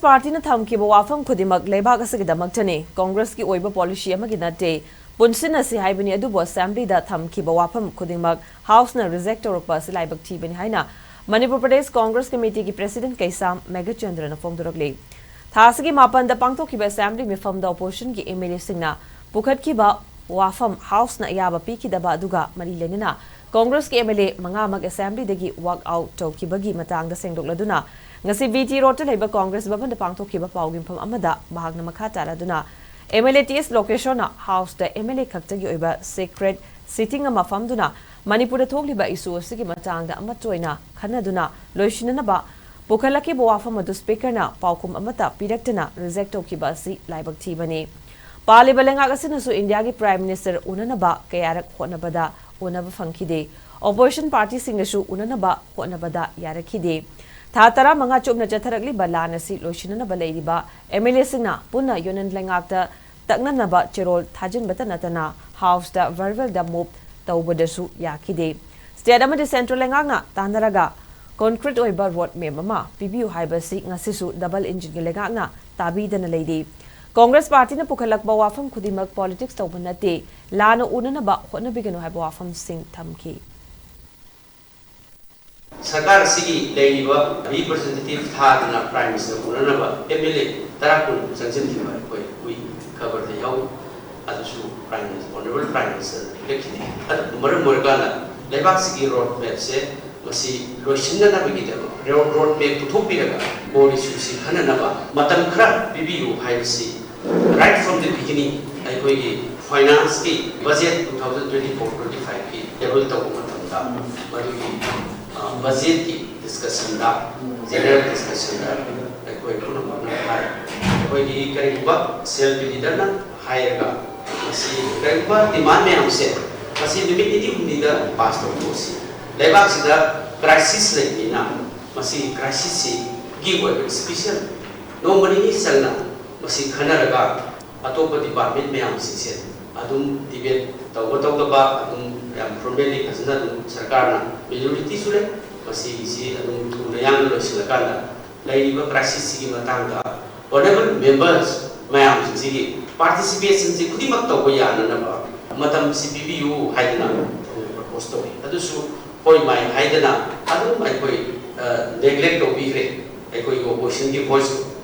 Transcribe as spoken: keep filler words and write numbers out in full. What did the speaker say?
ꯄꯥꯔꯇꯤꯅ ꯊꯝꯈꯤꯕ ꯋꯥꯐꯝ ꯈꯨꯗꯤꯡꯃꯛ ꯂꯩꯕꯥꯛ ꯑꯁꯤꯒꯤꯗꯃꯛꯇꯅꯤ, ꯀꯣꯡꯒ꯭ꯔꯦꯁꯀꯤ ꯑꯣꯏꯕ ꯄꯣꯂꯤꯁꯤ ꯑꯃꯒꯤ ꯅꯠꯇꯦ, ꯄꯨꯟꯁꯤꯟꯅꯁꯤ ꯍꯥꯏꯕꯅꯤ꯫ ꯑꯗꯨꯕꯨ ꯑꯁꯦꯝꯕ꯭ꯂꯤꯗ ꯊꯝꯈꯤꯕ ꯋꯥꯐꯝ ꯈꯨꯗꯤꯡꯃꯛ ꯍꯥꯎꯁꯅ ꯔꯤꯖꯦꯛ ꯇꯧꯔꯛꯄ ꯑꯁꯤ ꯂꯥꯏꯕꯛ ꯊꯤꯕꯅꯤ ꯍꯥꯏꯅ ꯃꯅꯤꯄꯨꯔ ꯄ꯭ꯔꯗꯦꯁ ꯀꯣꯡꯒ꯭ꯔꯦꯁ ꯀꯃꯤꯇꯤꯒꯤ ꯄ꯭ꯔꯦꯁꯤꯗꯦꯟꯠ ꯀꯩꯁꯥꯝ ꯃꯦꯘꯆꯟꯗ꯭ꯔꯅ ꯐꯣꯡꯗꯣꯔꯛꯂꯤ꯫ ꯊꯥ ꯑꯁꯤꯒꯤ ꯃꯥꯄꯟꯗ ꯄꯥꯡꯊꯣꯛꯈꯤꯕ ꯑꯁꯦꯝꯕ꯭ꯂꯤ ꯃꯤꯐꯝꯗ ꯑꯣꯄꯣꯖꯤꯁꯟꯒꯤ ꯑꯦꯝ ꯑꯦꯜ ꯑꯦꯁꯤꯡꯅ ꯄꯨꯈꯠꯈꯤꯕ ꯋꯥꯐꯝ ꯍꯥꯎꯁꯅ ꯑꯌꯥꯕ ꯄꯤꯈꯤꯗꯕ ꯑꯗꯨꯒ ꯃꯔꯤ ꯂꯩꯅꯅ ꯀꯣꯡꯒ꯭ꯔꯦꯁꯀꯤ ꯑꯦꯝ ꯑꯦꯜ ꯑꯦ ꯃꯉꯥꯃꯛ ꯑꯁꯦꯝꯕ꯭ꯂꯤꯗꯒꯤ ꯋꯥꯛ ꯑꯥꯎꯠ ꯇꯧꯈꯤꯕꯒꯤ ꯃꯇꯥꯡꯗ ꯁꯦꯡꯗꯣꯛꯂꯗꯨꯅ ꯉꯁꯤ ꯕꯤ ꯇꯤ ꯔꯣꯗꯇ ꯂꯩꯕ ꯀꯣꯡꯒ꯭ꯔꯦꯁ ꯚꯕꯟꯗ ꯄꯥꯡꯊꯣꯛꯈꯤꯕ ꯄꯥꯎꯒꯤ ꯃꯤꯐꯝ ꯑꯃꯗ ꯃꯍꯥꯛꯅ ꯃꯈꯥ ꯇꯥꯔꯗꯨꯅ M L A T S ꯂꯣꯀꯦꯁꯣꯔꯅ ꯍꯥꯎꯁꯇ ꯑꯦꯝ ꯑꯦꯜ ꯑꯦ ꯈꯛꯇꯒꯤ ꯑꯣꯏꯕ ꯁꯤꯀ꯭ꯔꯦꯠ ꯁꯤꯇꯤꯡ ꯑꯃ ꯐꯝꯗꯨꯅ ꯃꯅꯤꯄꯨꯔꯗ ꯊꯣꯛꯂꯤꯕ ꯏꯁꯨ ꯑꯁꯤꯒꯤ ꯃꯇꯥꯡꯗ ꯑꯃꯠꯇ ꯑꯣꯏꯅ ꯈꯟꯅꯗꯨꯅ ꯂꯣꯏꯁꯤꯟꯅꯅꯕ ꯄꯨꯈꯠꯂꯛꯈꯤꯕ ꯋꯥꯐꯝ ꯑꯗꯨ ꯁ꯭ꯄꯤꯀꯔꯅ ꯄꯥꯎꯈꯨꯝ ꯑꯃꯠꯇ ꯄꯤꯔꯛꯇꯅ ꯔꯤꯖꯦꯛ ꯇꯧꯈꯤꯕ ꯑꯁꯤ ꯂꯥꯏꯕꯛ ꯊꯤꯕꯅꯤ꯫ ꯄꯥꯜꯂꯤꯕ ꯂꯩꯉꯥꯛ ꯑꯁꯤꯅꯁꯨ ꯏꯟꯗꯤꯌꯥꯒꯤ ꯄ꯭ꯔꯥꯏꯝ ꯃꯤꯅꯤꯁꯇꯔ ꯎꯅꯅꯕ ꯀꯌꯥꯔꯛ ꯍꯣꯠꯅꯕꯗ ꯎꯅꯕ ꯐꯪꯈꯤꯗꯦ꯫ ꯑꯣꯄꯣꯖꯤꯁꯟ ꯄꯥꯔꯇꯤꯁꯤꯡꯅꯁꯨ ꯎꯅꯅꯕ ꯍꯣꯠꯅꯕꯗ ꯌꯥꯔꯛꯈꯤꯗꯦ꯫ ꯊꯥ ꯇꯔꯥꯃꯉꯥ ꯆꯨꯞꯅ ꯆꯠꯊꯔꯛꯂꯤꯕ ꯂꯥꯟ ꯑꯁꯤ ꯂꯣꯏꯁꯤꯟꯅꯅꯕ ꯂꯩꯔꯤꯕ ꯑꯦꯝ ꯑꯦꯜ ꯑꯦꯁꯤꯡꯅ ꯄꯨꯟꯅ ꯌꯨꯅꯤꯌꯟ ꯂꯩꯉꯥꯛꯇ ꯇꯛꯅꯅꯕ ꯆꯦꯔꯣꯜ ꯊꯥꯖꯤꯟꯕꯇ ꯅꯠꯇꯅ ꯍꯥꯎꯁꯇ ꯚꯔꯕꯦꯜꯗ ꯃꯨꯚ ꯇꯧꯕꯗꯁꯨ ꯌꯥꯈꯤꯗꯦ꯫ ꯁ꯭ꯇꯦꯠ ꯑꯃꯗꯤ ꯁꯦꯟꯇ꯭ꯔꯦꯜ ꯂꯩꯉꯥꯛꯅ ꯇꯥꯟꯅꯔꯒ ꯀꯣꯟꯀ꯭ꯔꯤꯠ ꯑꯣꯏꯕ ꯔꯣꯗ ꯃꯦꯞ ꯑꯃ ꯄꯤꯕꯤꯌꯨ ꯍꯥꯏꯕꯁꯤ ꯉꯁꯤꯁꯨ ꯗꯕꯜ ꯏꯟꯖꯤꯟꯒꯤ ꯂꯩꯉꯥꯛꯅ ꯇꯥꯕꯤꯗꯅ ꯂꯩꯔꯤ꯫ ꯀꯣꯡꯒ꯭ꯔꯦꯁ ꯄꯥꯔꯇꯤꯅ ꯄꯨꯈꯠꯂꯛꯄ ꯋꯥꯐꯝ ꯈꯨꯗꯤꯡꯃꯛ ꯄꯣꯂꯤꯇꯤꯛꯁ ꯇꯧꯕ ꯅꯠꯇꯦ, ꯂꯥꯟꯅ ꯎꯅꯅꯕ ꯍꯣꯠꯅꯕꯤꯒꯅꯨ ꯍꯥꯏꯕ ꯋꯥꯐꯝꯁꯤꯡ ꯊꯝꯈꯤ꯫ ꯁꯔꯀꯥꯔ ꯑꯁꯤꯒꯤ ꯂꯩꯔꯤꯕ ꯔꯤꯄ꯭ꯔꯖꯦꯟꯇꯦꯇꯤꯚ ꯊꯥꯗꯅ ꯄ꯭ꯔꯥꯏꯝ ꯃꯤꯅꯤꯁꯇꯔ ꯎꯅꯅꯕ ꯑꯦꯝ ꯑꯦꯜ ꯑꯦ ꯇꯔꯥ ꯀꯨꯟ ꯆꯪꯁꯤꯟꯈꯤꯕ ꯑꯩꯈꯣꯏ ꯎꯏ, ꯈꯕꯔꯗ ꯌꯥꯎꯏ꯫ ꯑꯗꯨꯁꯨ ꯄ꯭ꯔꯥꯏꯝ ꯃꯤꯅꯤꯁꯇꯔ, ꯑꯣꯅꯔꯦꯕꯜ ꯄ꯭ꯔꯥꯏꯝ ꯃꯤꯅꯤꯁꯇꯔꯅ ꯄꯤꯔꯛꯈꯤꯗꯦ꯫ ꯑꯗꯨꯅ ꯃꯔꯝ ꯑꯣꯏꯔꯀꯥꯟꯗ ꯂꯩꯕꯥꯛꯁꯤꯒꯤ ꯔꯣꯗ ꯃꯦꯞꯁꯦ ꯃꯁꯤ ꯂꯣꯏꯁꯤꯟꯅꯅꯕꯒꯤꯗꯃꯛ ꯔꯣꯗ ꯃꯦꯞ ꯄꯨꯊꯣꯛꯄꯤꯔꯒ ꯀꯣꯔ ꯏꯁꯨꯁꯤ ꯈꯟꯅꯅꯕ ꯃꯇꯝ ꯈꯔ ꯄꯤꯕꯤꯌꯨ ꯍꯥꯏꯕꯁꯤ right from the beginning ꯑꯩꯈꯣꯏꯒꯤ ꯐꯥꯏꯅꯥꯟꯁꯀꯤ budget two thousand twenty-four twenty-five ꯀꯤ ꯇꯦꯕꯜ ꯇꯧꯕ ꯃꯇꯝꯗ ꯃꯗꯨꯒꯤ ꯕꯖꯦꯠꯀꯤ ꯗꯤꯁꯀꯁꯟꯗ, ꯖꯦꯅꯔꯦꯜ ꯗꯤꯁꯀꯁꯟꯗ ꯑꯩꯈꯣꯏ ꯄꯨꯝꯅꯃꯛꯅ ꯍꯥꯏ꯫ ꯑꯩꯈꯣꯏꯒꯤ ꯀꯔꯤꯒꯨꯝꯕ ꯁꯤ ꯑꯦꯜ ꯄꯤ ꯂꯤꯗꯔꯅ ꯍꯥꯏꯔꯒ ꯃꯁꯤ ꯀꯔꯤꯒꯨꯝꯕ ꯗꯤꯃꯥꯟ ꯃꯌꯥꯝꯁꯦ ꯃꯁꯤ ꯅꯨꯃꯤꯠ ꯅꯤꯅꯤ ꯍꯨꯝꯅꯤꯗ ꯄꯥꯁ ꯇꯧꯊꯣꯛꯑꯁꯤ꯫ ꯂꯩꯕꯥꯛꯁꯤꯗ ꯀ꯭ꯔꯥꯏꯁꯤꯁ ꯂꯩꯕꯅꯤꯅ ꯃꯁꯤꯒꯤ ꯀ꯭ꯔꯥꯏꯁꯤꯁꯁꯤꯒꯤ ꯑꯣꯏꯕ ꯏꯁꯄꯤꯁꯦꯜ ꯅꯣꯡꯃ ꯅꯤꯅꯤ ꯆꯪꯅ ꯃꯁꯤ ꯈꯟꯅꯔꯒ ꯑꯇꯣꯞꯄ ꯗꯤꯄꯥꯔꯠꯃꯦꯟ ꯃꯌꯥꯝꯁꯤꯡꯁꯦ ꯑꯗꯨꯝ ꯗꯤꯕꯦꯠ ꯇꯧꯕ ꯇꯧꯗꯕ ꯑꯗꯨꯝ ꯌꯥꯝ ꯐꯣꯔꯃꯦꯜꯂꯤ ꯐꯖꯅ ꯑꯗꯨꯝ ꯁꯔꯀꯥꯔꯅ ꯃꯦꯖꯣꯔꯤꯇꯤꯁꯨ ꯂꯩ꯫ ꯃꯁꯤꯒꯤꯁꯤ ꯑꯗꯨꯝ ꯊꯨꯅ ꯌꯥꯡꯅ ꯂꯣꯏꯁꯤꯜꯂꯀꯥꯟꯗ ꯂꯩꯔꯤꯕ crisis ꯁꯤꯒꯤ ꯃꯇꯥꯡꯗ honourable members ꯃꯌꯥꯝꯁꯤꯡꯁꯤꯒꯤ participation ꯁꯤ ꯈꯨꯗꯤꯡꯃꯛ ꯇꯧꯕ ꯌꯥꯅꯅꯕ ꯃꯇꯝꯁꯤ ꯄꯤꯕꯤꯌꯨ ꯍꯥꯏꯗꯅ ꯑꯩꯈꯣꯏꯅ propose ꯇꯧꯏ꯫ ꯑꯗꯨꯁꯨ ꯍꯣꯏ ꯃꯥꯏ ꯍꯥꯏꯗꯅ ꯑꯗꯨꯝ ꯑꯩꯈꯣꯏ neglect ꯇꯧꯕꯤꯈ꯭ꯔꯦ ꯑꯩꯈꯣꯏꯒꯤ opposition ꯒꯤ voice ꯇꯣ꯫